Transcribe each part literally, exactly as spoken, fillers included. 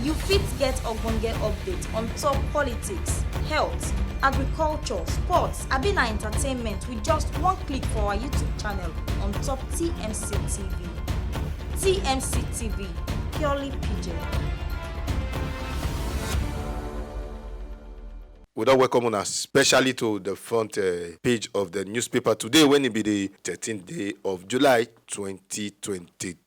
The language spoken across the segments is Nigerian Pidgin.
You fit get ogbonge update on top politics, health, agriculture, sports, abi na entertainment with just one click for our YouTube channel on top T M C T V. T M C T V, purely pidgin. We don welcome una specially to the front uh, page of the newspaper today, when it be the thirteenth day of July, twenty twenty-three.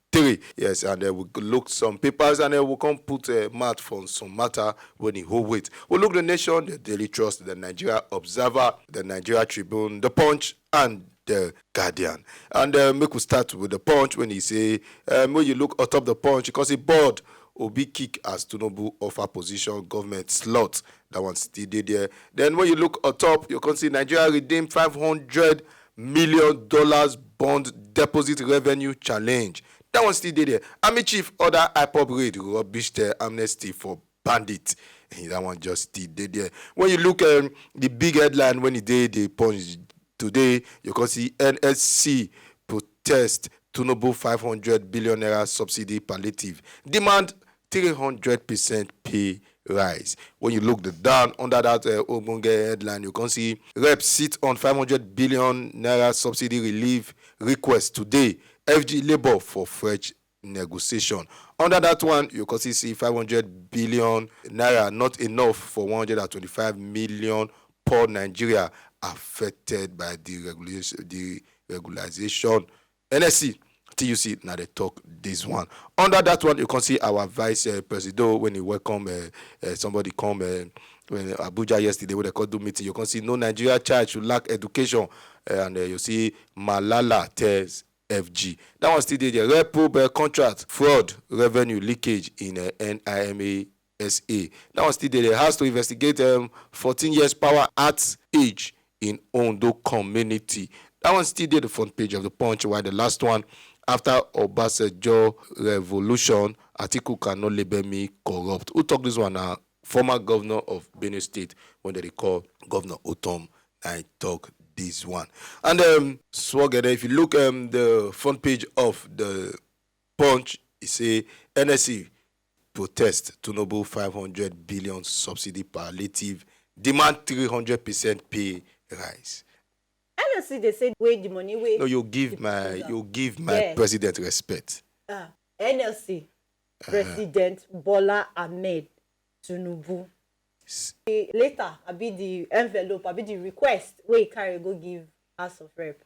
Yes, and uh, we go look some papers, and uh, we come put uh, mouth for some matter when e hold weight. We look The Nation, The Daily Trust, The Nigeria Observer, The Nigeria Tribune, The Punch, and The Guardian. And uh, make we start with The Punch. When e say, um, when you look atop The Punch, because e bold, Obi kick as Tinubu offer position government slot. That one still dey there. Then when you look atop, you can see Nigeria redeem five hundred million dollars bond deposit revenue challenge. That one still dey there. Army chief order IPOB raid, rubbish the amnesty for bandit. That one just still dey there. When you look um, the big headline when e dey The Punch today, you can see N S C protest Tinubu five hundred billion naira subsidy palliative, demand three hundred percent pay rise. When you look the down under that uh, ogbonge headline, you can see rep sit on five hundred billion naira subsidy relief request today. F G Labour for fresh negotiation. Under that one, you can see, see five hundred billion naira not enough for one hundred and twenty-five million poor Nigeria affected by the regulation, the regularization. N S C, T U C, now they talk this one. Under that one, you can see our vice uh, president when he welcome uh, uh, somebody come uh, when Abuja yesterday when they called do meeting. You can see no Nigeria child should lack education, uh, and uh, you see Malala tells F G. That one still dey there. Rep Probe uh, contract fraud, revenue leakage in uh, N I M A S A. That one still dey there. Has to investigate um, fourteen years power at age in Ondo community. That one still dey the front page of The Punch, while the last one, after Obasanjo revolution, Atiku cannot label me corrupt. Who talk this one now? Former governor of Benue State, when they call Governor Otom, I talk this one. And um, Swagada, if you look um, the front page of The Punch, e say N S C protest Tinubu five hundred billion subsidy palliative, demand three hundred percent pay rise. N S C dey say wey the money wey. No, you give my you give my Yeah. president respect. Ah, N L C President Bola Ahmed Tinubu. The letter, abi the envelope, abi the request wey he carry go give House of Rep,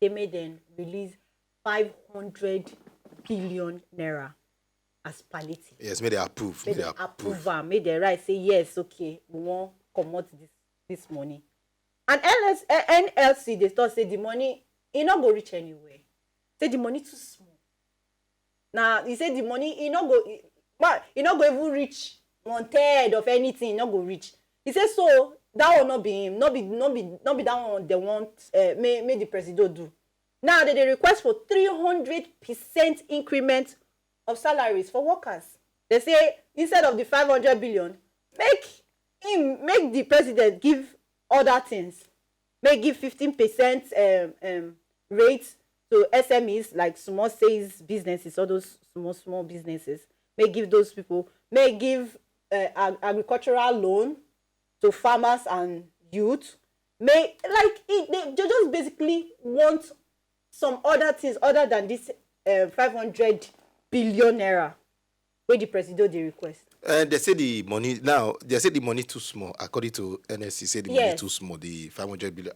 they made them release five hundred billion naira as palliative. Yes, may they approve. Make May they they approve am, make they write say yes, okay, we wan comot this this money. And N L C, eh, N L C dey talk say the money e no go reach anywhere. Say the money too small. Na he say the money e no go e, ma e no go even reach one third of anything, e no go reach. He say so that one no be him, no be no be no be that one they want uh, make make the presido do. Now they dey request for three hundred percent increment of salaries for workers. They say instead of the five hundred billion, make him make the president give other things. Make give fifteen percent um, um, rate to S M Es like small sales businesses, all those small small businesses. Make give those people. Make give uh, ag- agricultural loan to farmers and youth. May like it, they, they just basically want some other things other than this uh, five hundred billion naira wey the presido dey request. And they say the money now. They say the money too small. According to N S C, say the money Yes. too small. The five hundred billion.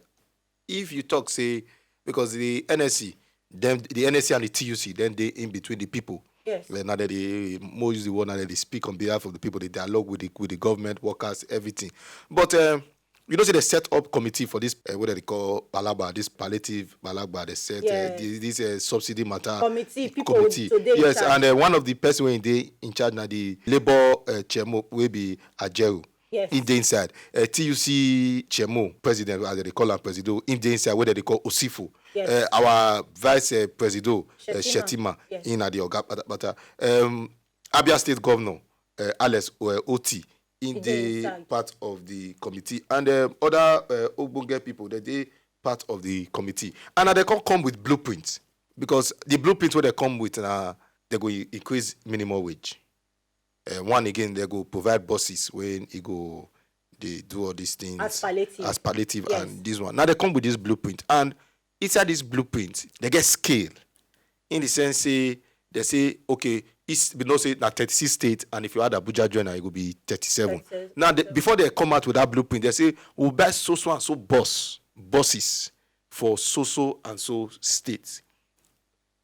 If you talk say because the N S C, them the N S C and the T U C, then they in between the people. Yes. Like now that they more use the word now that they speak on behalf of the people. They dialogue with the with the government workers, everything. But um, you know, say they set up committee for this uh, what they call balaba, this palliative balaba. They set Yeah. uh, this, this uh, subsidy matter Committee, people committee. today in Yes, charge. And uh, one of the person wey dey in charge na the labour uh, chairman wey be Ajaero. Yes. He dey inside. Uh, T U C chairman, president as they call am presido, he dey inside wey they call Osifo. Yes. Uh, our vice uh, presido, uh, Shettima. Shettima, Yes. in na the oga patapata. Um, Abia State governor, uh, Alex uh, Otti, in He dey the inside. part of the committee. And um, other uh, ogbonge people, they dey part of the committee. And na they come come with blueprint because the blueprint wey they come with na they go increase minimum wage. Uh, one again, they go provide buses when e go they do all these things As palliative. as palliative Yes. And this one. Now they come with this blueprint, and inside this blueprint, they get scale. In the sense, say they say okay, it's we know say na thirty-six states, and if you add Abuja join, it will be thirty-seven. Thirty-seven. Now they, before they come out with that blueprint, they say we'll buy so so and so bus buses for so so and so states.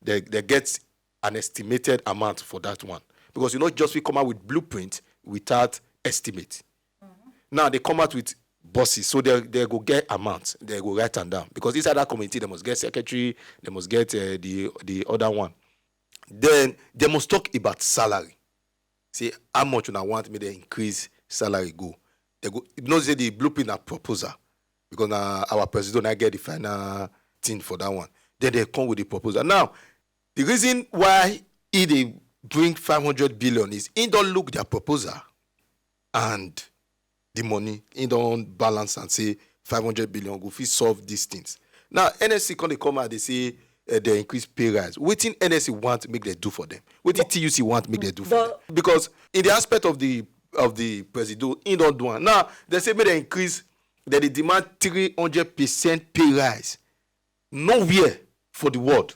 They they get an estimated amount for that one, because you know just we come out with blueprint without estimate. Now they come out with buses, so they they go get amount, they go write am down, because inside that committee they must get secretary, they must get uh, the the other one. Then they must talk about salary. Say how much una want me they increase salary go. They go you know say the blueprint na proposal, because na our president na get the final thing for that one. Then they come with the proposal. Now the reason why he dey bring five hundred billion is he don look their proposal and the money, he don balance and say five hundred billion go fit solve these things. Now N S C come dey come out, they say uh, they increase pay rise. Wetin N S C want make they do for them? Wetin T U C want make they do for But- them? Because in the aspect of the of the presido, he don do am. Now they say make they increase, they dey demand three hundred percent pay rise. Nowhere for the world,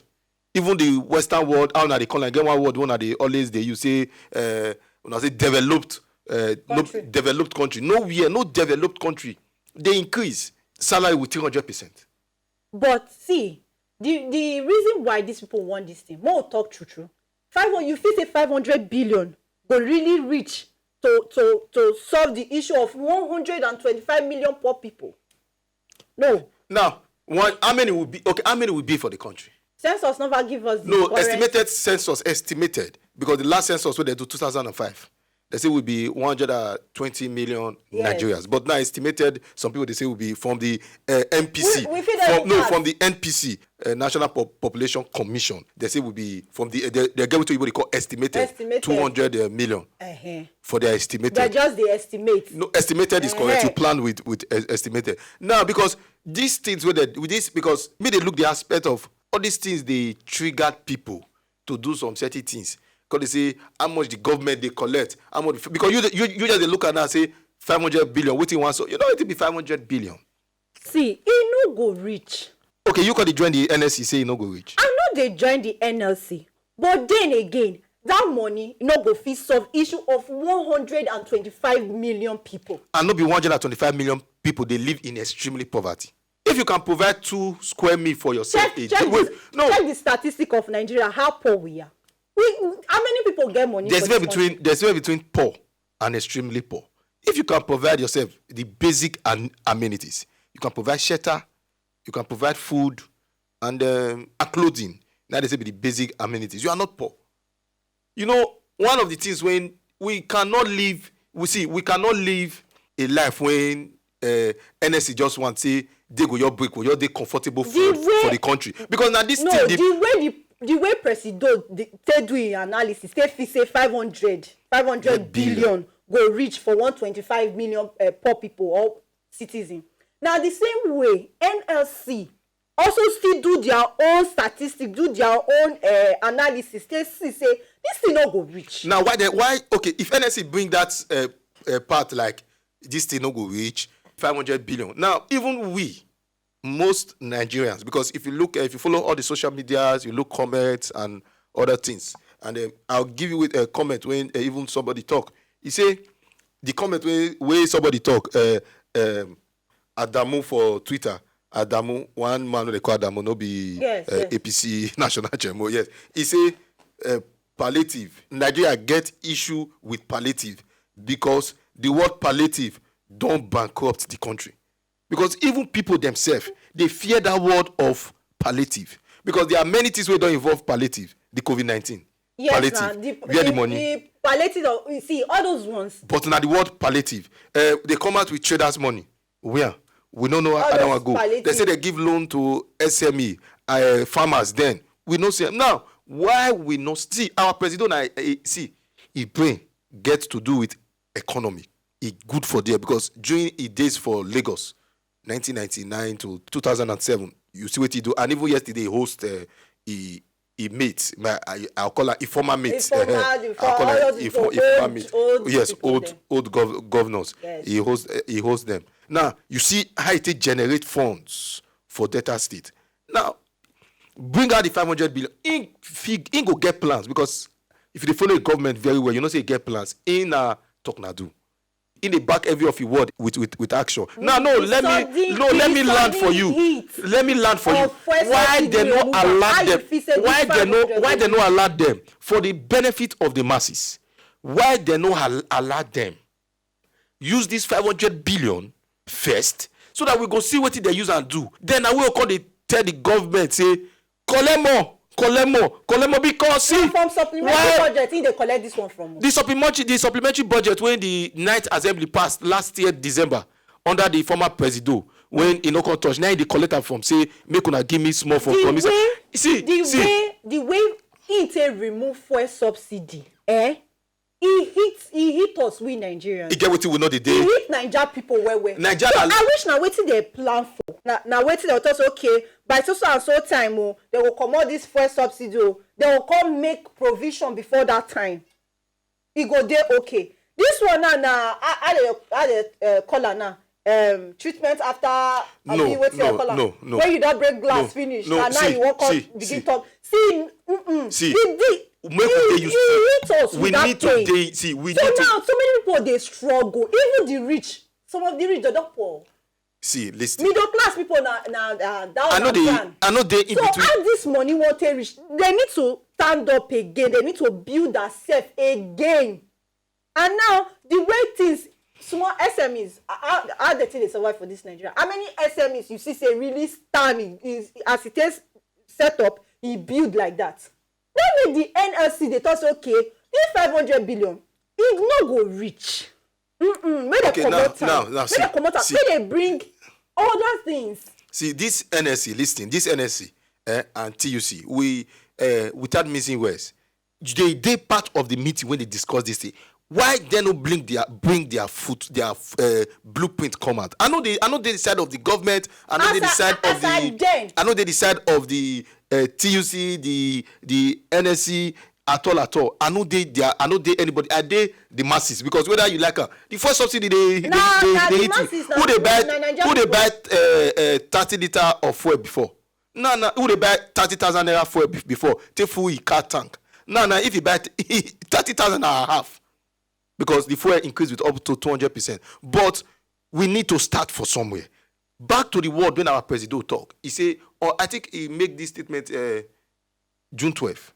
even the Western world, how una dey call am, get one word wey una dey always dey use say uh, una say developed uh, no, Country. Developed country. Nowhere, no developed country dey increase salary with three hundred percent. But see, the the reason why these people want this thing, more talk true true. Five hundred, you feel say five hundred billion go really reach to to to solve the issue of one hundred and twenty-five million poor people. No, Now, one, how many will be okay? How many will be for the country? Census never give us the No, correct- Estimated census, estimated, because the last census wey they do two thousand and five, they say will be one hundred and twenty million Yes. Nigerians. But now estimated, some people they say will be from the uh, N P C. We- we fit don From, no, pass. From the N P C, uh, National Pop- Population Commission. They say will be from the uh, they, they get what they call estimated, Estimated. two hundred uh, million Uh-huh. for their They estimated. Just the estimate. No, estimated is correct. You Eh. Plan with with uh, estimated now, because these things with, the, with this because me they look the aspect of all these things they triggered people to do some certain things. Because they say how much the government they collect, how much because you you you just dey look at now say five hundred billion. What you want so you know it be five hundred billion. See, e no go reach. Okay, you could join the N S C say you no go reach. I no dey join the N L C, but then again, that money no go fit solve issue of one hundred and twenty-five million people. And not be one hundred and twenty-five million people they live in extremely poverty. If you can provide two square meal for yourself, Check, a check, day- wait, the, no, check the statistic of Nigeria, how poor we are. We, how many people get money? there's for difference this between country? There's difference between poor and extremely poor. If you can provide yourself the basic and amenities, you can provide shelter, you can provide food, and um, and clothing. Now they say be the basic amenities. You are not poor. You know, one of the things when we cannot live, we see we cannot live a life when uh, N S C just want say they go your break, go your they comfortable for, The way- for the country, because now this No, thing, the, the, way the the way Presido the, take do im analysis, take fit say five hundred, five hundred Billion. billion go reach for one twenty-five million uh, poor people or citizen. Now the same way N L C also still do their own statistic, do their own uh, analysis. They see say this thing no go reach. Now why they, why okay if N S C bring that uh, uh, part like this thing no go reach five hundred billion. Now even we, most Nigerians, because if you look, if you follow all the social medias, you look comments and other things, and uh, I'll give you a comment when uh, even somebody talk. He say the comment where where somebody talk. Uh, um, Adamu for Twitter. Adamu, one man wey they call Adamu, no be Yes, uh, yes. A P C national chairman. Yes, he say uh, palliative. Nigeria get issue with palliative because the word palliative don't bankrupt the country. Because even people themselves they fear that word of palliative because there are many things wey don't involve palliative. The COVID nineteen. Yes, Palliative. na the, Where the the, money? The palliative of, you see all those ones. But now the word palliative, uh, they come out with traders' money. Where we don't know how All that those one go. They palliative. Say they give loan to S M E, uh, farmers. Then we no see now. Why we no see our president? I, I see his brain get to do with economy. It good for there because during his days for Lagos, nineteen ninety-nine to two thousand and seven, you see what he do. And even yesterday, he host uh, he e mate, my, I, I'll call her informer mate. Informer, Eh, the I'll call her all the inform, old, informer mate. old Yes, people old dem. Old gov- governors. Yes. He hosts, eh, he hosts them. Now you see how it take generate funds for Delta State. Now bring out the five hundred billion. In fig, in go get plans, because if you dey follow the government very well, you know say e get plans. In na talk na do. In dey back every of your word with with with action. Now no, With the let me sudden- no, with let the me land for sudden you. heat Let me land for you. of fuel Why subsidy they no removal, allow how you them? fit say this Why they no? five hundred Why they go no allow them for the benefit of the masses? Why they no al- allow them use this five hundred billion first, so that we go see what they use and do? Then I will call the tell the government say, "Collect more, collect more, collect more," because see, Na from supplementary why- budget im dey collect this one from. The supplementary, the supplementary budget when the Ninth Assembly passed last year December under the former presido, when e no come touch, now they collect am from say make una give me small for The promise. way See, the see, way the way im take remove fuel subsidy, eh, e hit e hit us, we Nigerians. E get wetin we know the E day. hit Naija people well well. Naija So al- I wish na wetin dem plan for. Na na wetin dem talk say, okay, by so so and so time o, dem go comot this fuel subsidy o, dem go come make provision before that time. E go dey okay. This one now na, I I dey I dey uh, call am now, um, treatment after, No, abi wetin no, I call am, no, no. When you don break glass No, finish, no, and now see, you wan come see, begin see. talk. See, mm-mm, See, the, the, make we e- dey use e hit us We with that need to pain. dey see. We So need to now so many people dey struggle. Even the rich, some of the rich dem don poor. See, listen. Middle class people na na na that I one know na they, plan. I know they in So between. As this money wan take reach, they need to stand up again. They need to build themselves again. And now the way things, small S M Es, how how the thing dey survive for this Nigeria? How many S M Es you see say really stand in, in, as it is set up, e build like that? No make the N L C dey talk say, okay, this five hundred billion, e no go reach. Mm-mm, make Okay, dem now- comot am. now- now Make see, dem comot am. see. Make dem bring other things. See, this N S C, listen, this N S C, eh, and T U C, we, eh, without missing words, they dey part of the meeting when they discuss this thing. Why they no bring their bring their foot their uh, blueprint come out? I know they I know they the side of the government. I know As they the I- side of as I the then. I know they the side of the uh, T U C, the the N S C, at all at all. I know they there. I know they anybody. I dey the masses, because whether you like am, the first subsidy they they, Na- they, na they the hit you. Masses, na- Who they buy? na Naija Who they people. Buy uh, uh, thirty liter of fuel before? No, no. Who they buy thirty thousand naira fuel be- before? Take full your car tank. No, no. If you buy thirty thousand and a half, because the fuel increase with up to two hundred percent. But we need to start for somewhere. Back to the word when our president talk, he say, or I think he make this statement uh, June twelfth.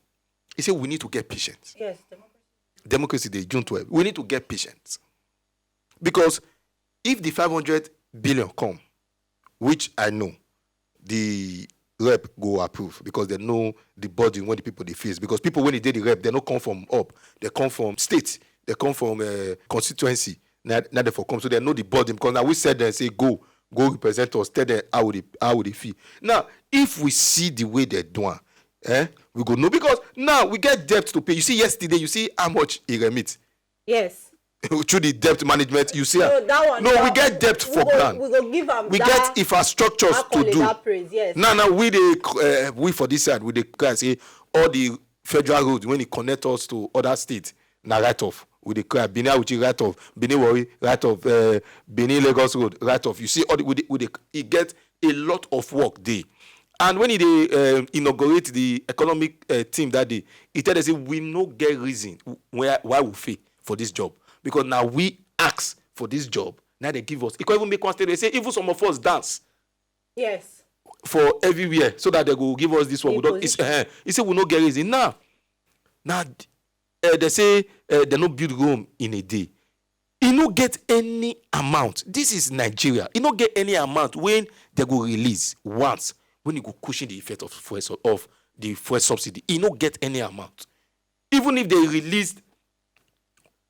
He said we need to get patient. Yes. Democracy Day, June twelfth. We need to get patient, because if the five hundred billion come, which I know the rep go approve, because they know the burden when the people they face. Because people when they did the rep, they don't come from up, they come from state, they come from uh, constituency. Now, now they for come, so they know the burden. Because now we said they say go, go represent us, tell them how would they how would they feel. Now, if we see the way they do am, eh, we go know, because now we get debt to pay. You see yesterday, you see how much he remit Yes. through the debt management. You see, am. No, that one. No, that we get debt we for go, plan. We go give am. We that, get infrastructures to accolade, do. That praise, yes. Now, now we dey uh, we for this side we dey cry say all the federal roads when it connect us to other states na write off. We dey cry Benin Auchi write off, Benin Warri write off, uh, Benin Lagos road write off. You see all the, we dey, we dey, e get a lot of work dey. And when he dey uh, inaugurate the economic uh, team that day, he tell us say we no get reason why why we fail for this job, because now we ask for this job. Now they give us. He can even make one statement say even some of us dance Yes. for everywhere so that they go give us this one. The We don't. It's, position. Uh, he said we no get reason now. Now uh, they say uh, they no build Rome in a day. E no get any amount. This is Nigeria. E no get any amount when they go release once when e go cushion the effect of fuel su- of the fuel subsidy. E no get any amount. Even if they released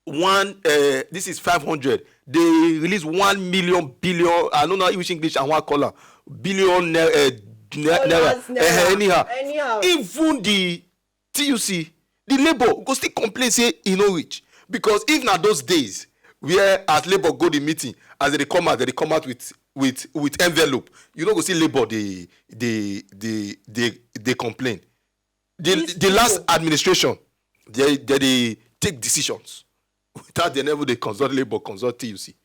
one, uh, this is five hundred. They release one million billion. I don't know which English I want color billion naira. Uh, na- naira. Dollars, Eh, naira. anyhow. Anyhow. Even the T U C, the labour go still complain say e no reach, because if na those days where as labour go the meeting, as they dey come out, they dey come out with with with envelope, you no go see labour dey dey dey dey dey complain. the the last administration, they they dey take decisions without they never dey consult labour, consult T U C.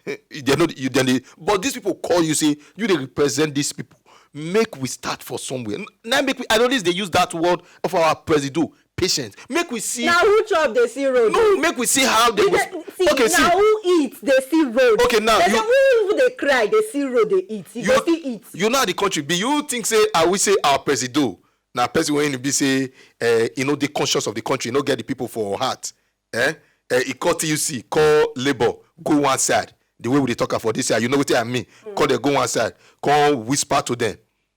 They no you then they but these people call you say you dey represent these people. Make we start for somewhere. N- Now make we I always dey use that word of our presido, patience. Make we see. Na who chop dey see road? No, make we see how they You go. dey- see, Okay, see. Na who eat dey see road. Okay, now They say you- who even dey cry dey see road dey eat. You go you, still eat. You know how the country be. You think say I will say our presido na person wey be say uh, you know dey conscious of the country, you know get the people for heart. Eh? Uh, e call T U C, call labour, go one side. The way we dey talk am for this side, you know wetin I mean. Call dem go one side, come whisper to them.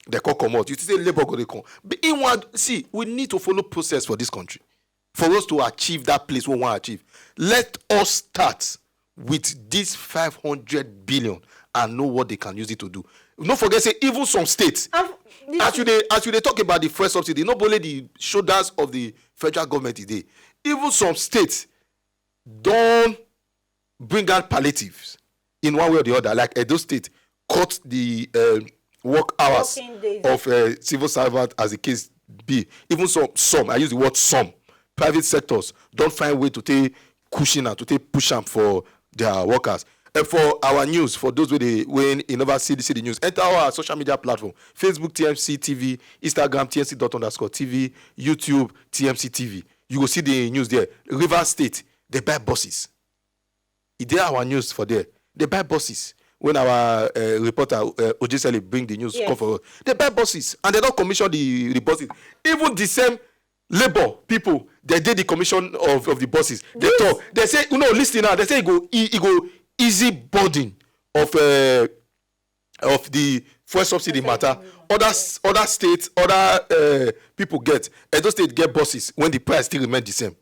They come comot. You think say labour go dey come? Be in one see, we need to follow process for this country for us to achieve that place we wan achieve. Let us start with this five hundred billion and know what they can use it to do. No forget say even some states, Af- this- as you dey as you dey talk about the fuel subsidy, no be only the shoulders of the federal government e dey. Even some states don bring out palliatives in one way or the other. Like Edo State cut the um, work hours Working days. Of uh, civil servant as the case be. Even some some I use the word some private sectors don find way to take cushion am, to take push am for their workers. And for our news, for those wey dey wey e never see the see the news, enter our social media platform: Facebook T M C T V, Instagram T M C dot underscore T V, YouTube T M C T V. You go see the news there. Rivers State dey buy buses. E dey our news for there. Dey buy buses. When our uh, reporter uh, Ojesele bring the news Yes. come for us, dey buy buses and they don commission the the buses. Even the same labour people, they dey the commission of of the buses. They This- talk. They say no, listen now. They say e go e, e go easy burden of uh, of the fuel subsidy matter. Other s- other states, other uh, people get. Edo State get buses when the price still remain the same.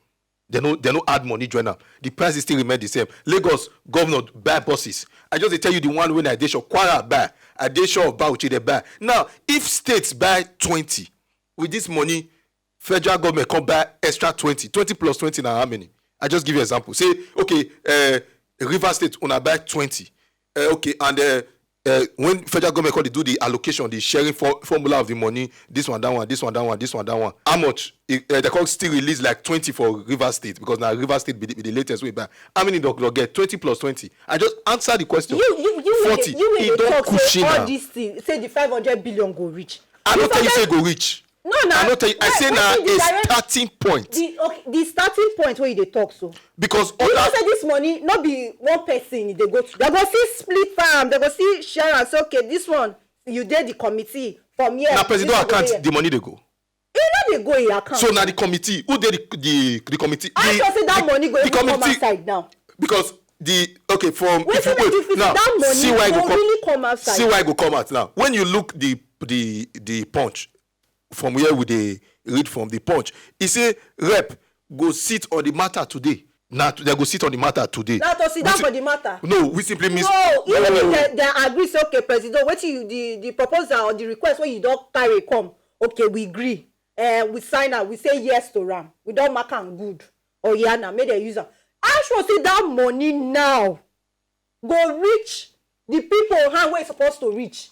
They no they no add money join am. The price still remain the same. Lagos governor buy buses. I just dey tell you the one wey I dey sure. Kwara buy. I dey sure of Bauchi dey buy. Now if states buy twenty with this money, federal government come buy extra twenty. Twenty plus twenty na how many? I just give you example. Say okay, uh, Rivers State una buy twenty. Uh, okay, and uh, uh, when federal government come dey do the allocation, the sharing for, formula of the money, this one, that one, this one, that one, this one, that one. How much? It, uh, they come still release like twenty for Rivers State because now Rivers State be the, be the latest way back. How many dog dog get? Twenty plus twenty. I just answer the question. You you you wey forty. dey- you wey E dey don talk cushion say all am. These things say the five hundred billion go reach. I no You tell you say e forget- go reach. No na. I no tell you. I Why- say why na you a dey direct- starting point The okay the starting point wey you dey talk so. Because You know other say this money no be one person e dey go to. They go see split farm. They go see share am say okay this one you dey the committee from here. na this president one go dey account here. The money dey go. E no dey go in account. So na the committee who dey the the, the committee. I the, sure say that the, money go the even come committee- outside now. Because the okay from Wetin if you make you feel wait now say that money see why e go go come really come outside? See why e go come out now. When you look the the the punch from where we dey read from the punch, e say rep go sit on the matter today. Na they go sit on the matter today. Na to sit down Wetin- for the matter. No, we simply miss. No, even no. if they, they agree say okay president wetin you the the proposal or the request wey you don carry come okay we gree eh we sign am we say yes to am we don mark am good oya na make dem use am I sure say that money now go reach the people hand wey e suppose to reach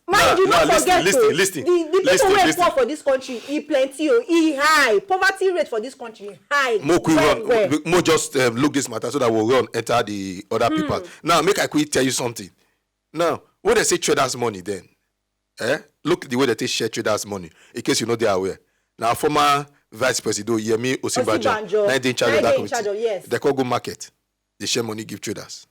mind Now- you no now listen, forget listen, o listen, the the people listen, wey listen. Poor for this country e plenty o e high poverty rate for this country high Mo quick well run. well. We- Mo just um, look this matter so that we'll run enter the other Hmm. people. Now make I quick tell you something. Now when they say traders money, then eh, look the way they take share traders money. In case you know they are aware. Now former Vice President Yemi Osinbajo, Osinbajo, now they in charge na of that dey in committee. Charge of, yes. They call go market. They share money give traders.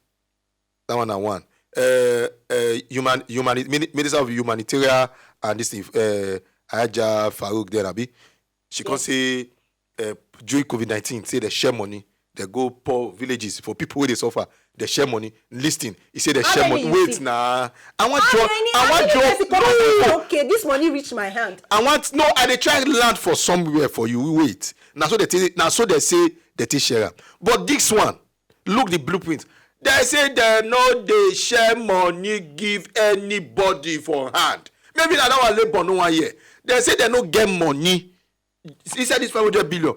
That one and one. Uh, uh, human, human, Mini- Minister of Humanitarian and this thing, uh, Aja Farouk there, Abi. She can say uh, during COVID nineteen, say they share money, they go poor villages for people where they suffer. They share money. Listen, he said they How share many money. you Wait see? now. I want How your, many I how want many your. person come out say okay this money reach my hand. I want no. I dey try land for somewhere for you. Wait. Now so they take, now so they say they take share am. But this one, look the blueprint. They say they no dey share money give anybody for hand. Maybe na that one labour no one hear. They say they no get money inside this five hundred billion.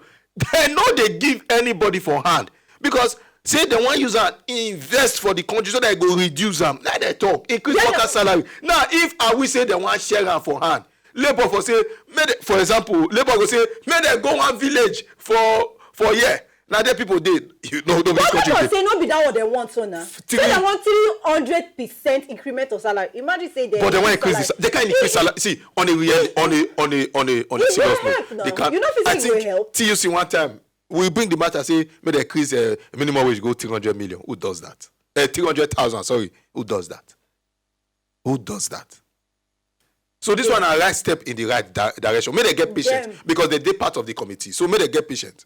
They no dey give anybody for hand because say they wan use am invest for the country so that e go reduce am. Like they talk, increase Yeah. Worker salary. Now if I will say they wan share am for hand, Labour for say, make dem, for example, Labour go say make dem go one village for for here. Na there people dey. You know, no be this country Governor dey. Say no be that one dem want so na. Say Three- dem want three hundred percent increment of salary. Imagine say dem But they wan increase the sa- they can increase salary. See, on a real on a on a on a on a It serious go help note, now. They can. You know, fit I say it go think help. T U C one time we bring the matter, say make dem increase uh, minimum wage go three hundred million. Who does that? Uh, three hundred thousand, sorry. Who does that? Who does that? So this one na right step in the right di- direction. Make dem get patient Dem. Because they dey part of the committee. So make dem get patient.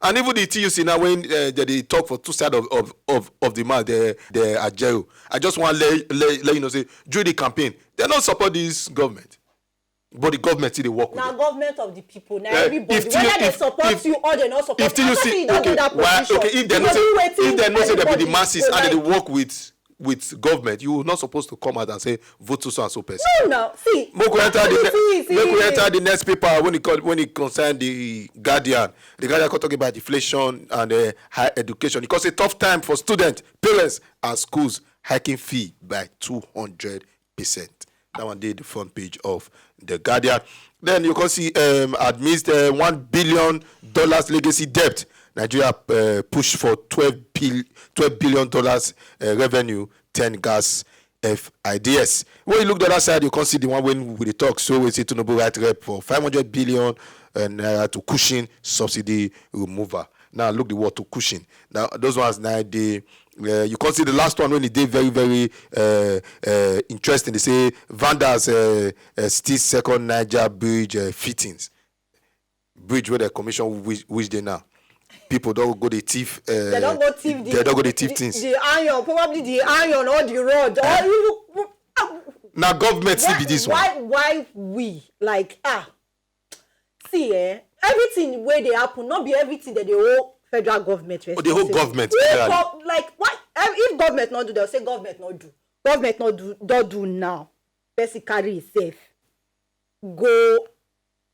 And even the T U C now, when uh, they dey talk for two sides of of of, of the mouth, the the Ajero. I just want let, let let you know say during the campaign, they don't support this government, but the government still dey work with Na them. government of the people. Na Eh, everybody. if T- Whether they if- support if- you or they not support If T U C, you, don't do okay, that why, position. Okay, if they You know go do say wetin if they know say they be the everybody masses go and they dey like. Work with with government, you not supposed to come out and say vote to so and so person. No, now see. Make we enter the Actually, ne- see, make we see. Enter the next paper when it con- when it concern the Guardian. The Guardian can talk about deflation and uh, high education. It cause a tough time for students, parents, and schools, hiking fee by two hundred percent. That one dey the front page of the Guardian. Then you can see um, amidst uh, one billion dollars legacy debt, Nigeria uh, push for twelve bill twelve billion dollars uh, revenue, ten gas F I D S. When you look the other side, you can see the one when we dey talk. So we see Tinubu write rep for five hundred billion uh, naira to cushion subsidy removal. Now look the word to cushion. Now those ones now they uh, you can see the last one when e dey very very uh, uh, interesting. They say vandals uh, uh, steal second Niger bridge uh, fittings. Bridge where the commission which, which day now. People don't go the thief. Uh, They don't go thief. The, They don't go the thief the, things. The iron, probably the iron or the rod. Or you, Now government still be this one. Why? Why we like ah? See, eh, everything wey dey happen, not be everything that the whole federal government. Oh, the whole Responsible. Government Who generally. Go, like why? If, if government not do, they'll say government not do. Government not do. Don't do now. Person carry himself. Go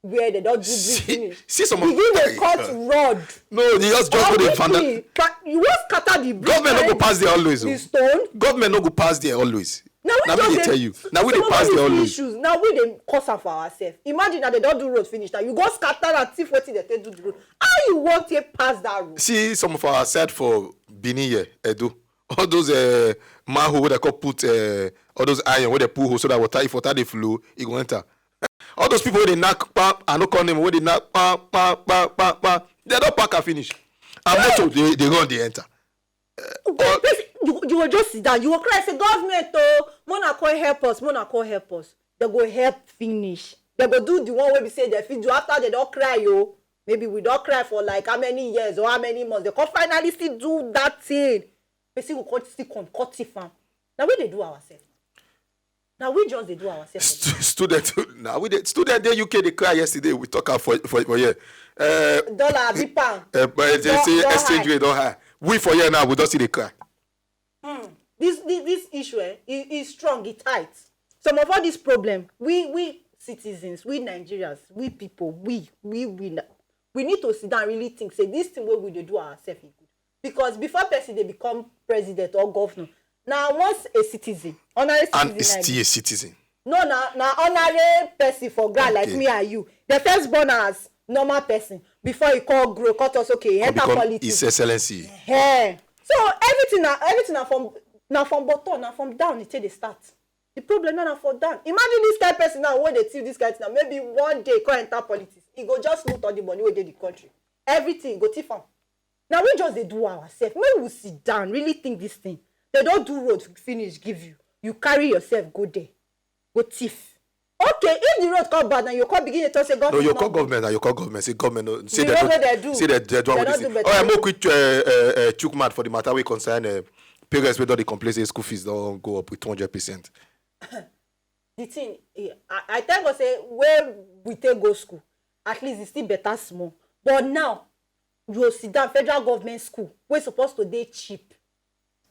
where they don't do See- business. see some of- Begin dey Hey, cut uh, road. No, they just just go dey vandal. Everything. But you wan scatter the bridge. Government no go carry pass there always. The Oh. Stone. Government no go pass there always. Now we Na me just dey dey- tell you. Na we dey some of pass all there these always. Issues. Now we dey cause am for ourselves. Imagine that they don't do road finish now. You go scatter and thief wetin they take do the road. How you want to pass that road? See some of our side for Benin here, Edo. All those uh, manhole where they call put uh, all those iron where they pull hole so that water if water they flow, it go enter. All those people where they knock pam, I no call name where they knock pam pam pam pam pam. They don't pack and finish. And motor they, they run they enter. But person- you, you will just sit down. You will cry say government oh, Monaco help us, Monaco help us. They go help finish. They go do the one wey be say they fit do after they don't cry oh. Maybe we don't cry for like how many years or how many months. They can finally still do that thing. Person will come still come cut thief am. Now we dey do ourselves. Now we just dey do ourselves. Stu- student now we dey student dey U K they cry yesterday. We talk am for for for here. Uh, Dollar abi pound. uh, but they Don- say don exchange high. Rate don't high. We for here now we don't see the cry. This this this issue eh, e e strong, e tight. Some of all this problem, we we citizens, we Nigerians, we people, we we we na- we need to sit down really think say this thing wey we dey do ourselves e good. Because before person dey become president or governor, na once a citizen, honorary citizen. And is na still a citizen. No, na na honorary person for ground like Okay. Me and you. The first born as normal person before he call grow, cut us okay, he Come enter become politics. His Excellency. Hey. So everything na everything na from na from bottom, na from down e take dey start. The problem na na for down. Imagine this kind person now wey dey thief this kind thing now. Maybe one day come enter politics, he go just loot all the money wey dey the country. Everything go thief am. Now we just dey do ourselves. Make we sit down, really think this thing. They don't do road finish give you. You carry yourself go there, go thief. Okay, if the road come bad, now you come begin to talk say No, government. you no call do. Government and you call government. Say government no, say The they road don't, wey they do, say they, they don't they want don't this. do better. All right, more quick uh, uh, uh, chook mouth for the matter we concern uh, parents wey don dey complain say school fees don go up with two hundred percent. The thing, eh, I, I thank God say where we take go school, at least it's still better small. But now, you go sit down federal government school wey supposed to dey cheap,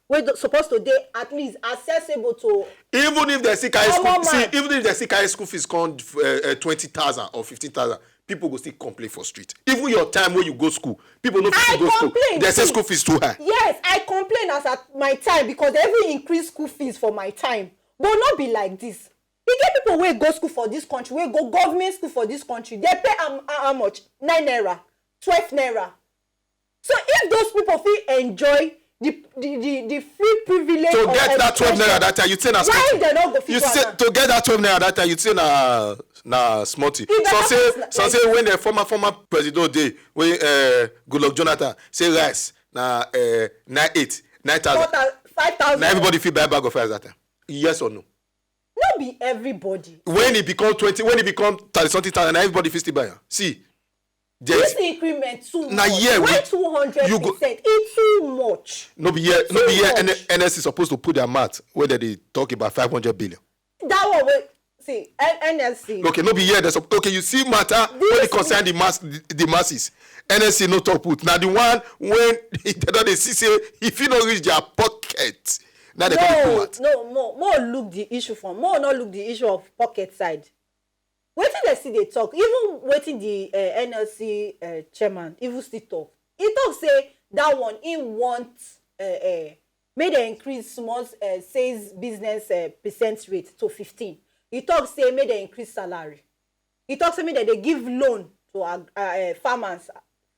wey do- supposed to dey at least accessible to. Even if they still carry school, Common see, man. Even if they still carry school fees come uh, uh, twenty thousand or fifteen thousand, people go still complain for street. Even your time when you go school, people no fit I go school. Complain They say too. School fees too high. Yes, I complain as at my time because they even increase school fees for my time. But not be like this. E get people wey go school for this country, wey go government school for this country, they pay am how much? Nine naira, twelve naira. So if those people fit enjoy the the the, the free privilege to of get that twelve naira education, that time, you say na why small thing? They no go fit? You say to get that twelve naira that time, you say na na small thing. Some say, some say when the former former president dey, when uh, Goodluck Jonathan say rice na uh, nine eight, nine thousand, five thousand, na everybody fit buy bag of rice that time. Yes or no? No be everybody. When e become twenty, when e become thirty something thousand, na everybody fit still buy am. See, this increment too much. Na here we two hundred percent, e too much. No be here, no be here. N S C supposed to put their mouth where they talk about five hundred billion. That one wey see N S C. Okay, no be here. There's okay. You see matter when it concern the mass, the, the masses. N S C no talk put. Now the one when they don't see say if you don't reach their pocket, now they no, come out. No, more more look the issue from more not look the issue of pocket side. Wetin dem still dey talk, even wetin the uh, N L C uh, chairman even still talk, he talk say that one he want uh, uh, make dem increase small uh, sales business uh, percent rate to fifteen. He talk say make dem increase salary. He talk say make dem dey give loan to ag- uh, uh, farmers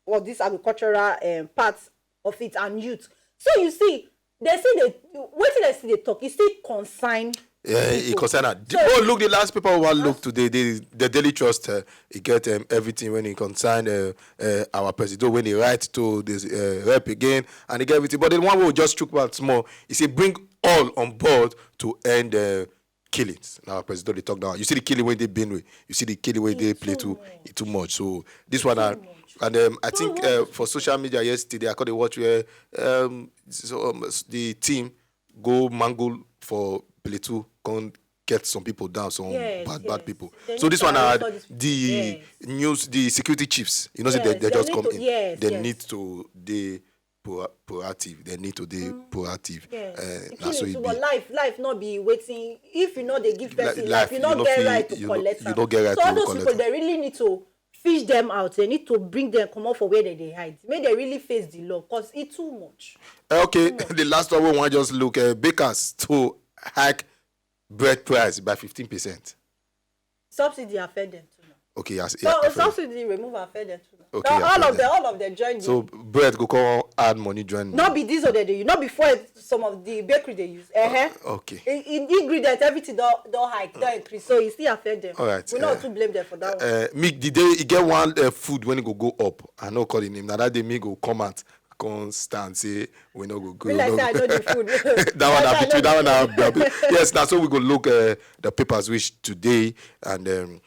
or this agricultural um, part of it and youth. So you see, they see the wetin they see they talk. E still concern. Yeah, e concern am. So, oh, look, the last paper we wan look today, the the Daily Trust, uh, e get um, everything when e concern uh, uh, our president when e write to the uh, rep again and e get everything. But the one wey we just chook mouth small, e say bring all on board to end uh, killings. Now, our president dey talk now. You see the killing wey dey Benue, you see the killing wey dey Plateau, e too much. So this one, na and um, I think uh, for social media yesterday, I caught a watch where um, so, um, the team go mangle for Plateau, come get some people down, some yes, bad yes. Bad people. They so this one are the yes. News, the security chiefs. You know, yes, say they, they, they just come to, in. Yes, they yes. Need to they pro- proactive. They need to be mm. Proactive. Yes. Uh, so it be. Life, life not be waiting. If you know they give person life, life you not get right to you collect. Know, you don't get right so to all those collect people, they really need to fish them out. They need to bring them come out for where they, they hide. May they really face the law because it's too much. Okay, too much. The last one we want just look at uh, bakers to hike bread price by fifteen percent. Subsidy affect them too now. Okay, yes, so yeah, subsidy remove affect them too now. Okay, so all of them, all of them join. So bread go come add money join. Not be this or they not before some of the bakery they use. Uh-huh. Okay. In, in ingredients, everything don't don't high, don't increase. So you still affect them. All right. We not uh, to blame them for that one. Uh, me the day you get one uh, food when it go go up. I know call the name. Now that day me go come out. Constant say we no go go. Like no say I know the food. That one I between that one I yes. That's what we go look uh, the papers which today and um,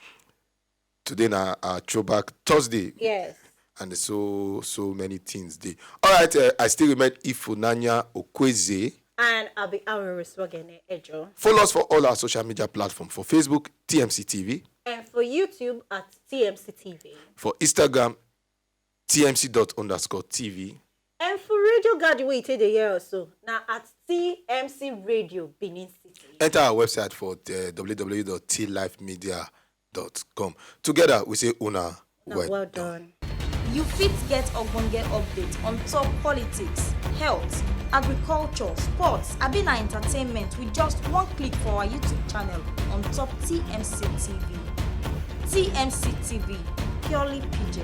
today na uh, throwback Thursday. Yes. And so so many things dey. All right, uh, I still remain Ifunanya Okweze. And I'll be Aaron Reswagene Ejo. Follow us for all our social media platforms for Facebook, T M C T V. And for YouTube at T M C T V. For Instagram, T M C dot underscore T V. And for Radio Garden, we take the year or so. Now at T M C Radio Benin City. Enter our website for uh, W W W dot T life media dot com. Together, we say una well done. You fit get ogbonge update on top politics, health, agriculture, sports, abi na entertainment with just one click for our YouTube channel on top T M C T V. T M C T V, purely P J.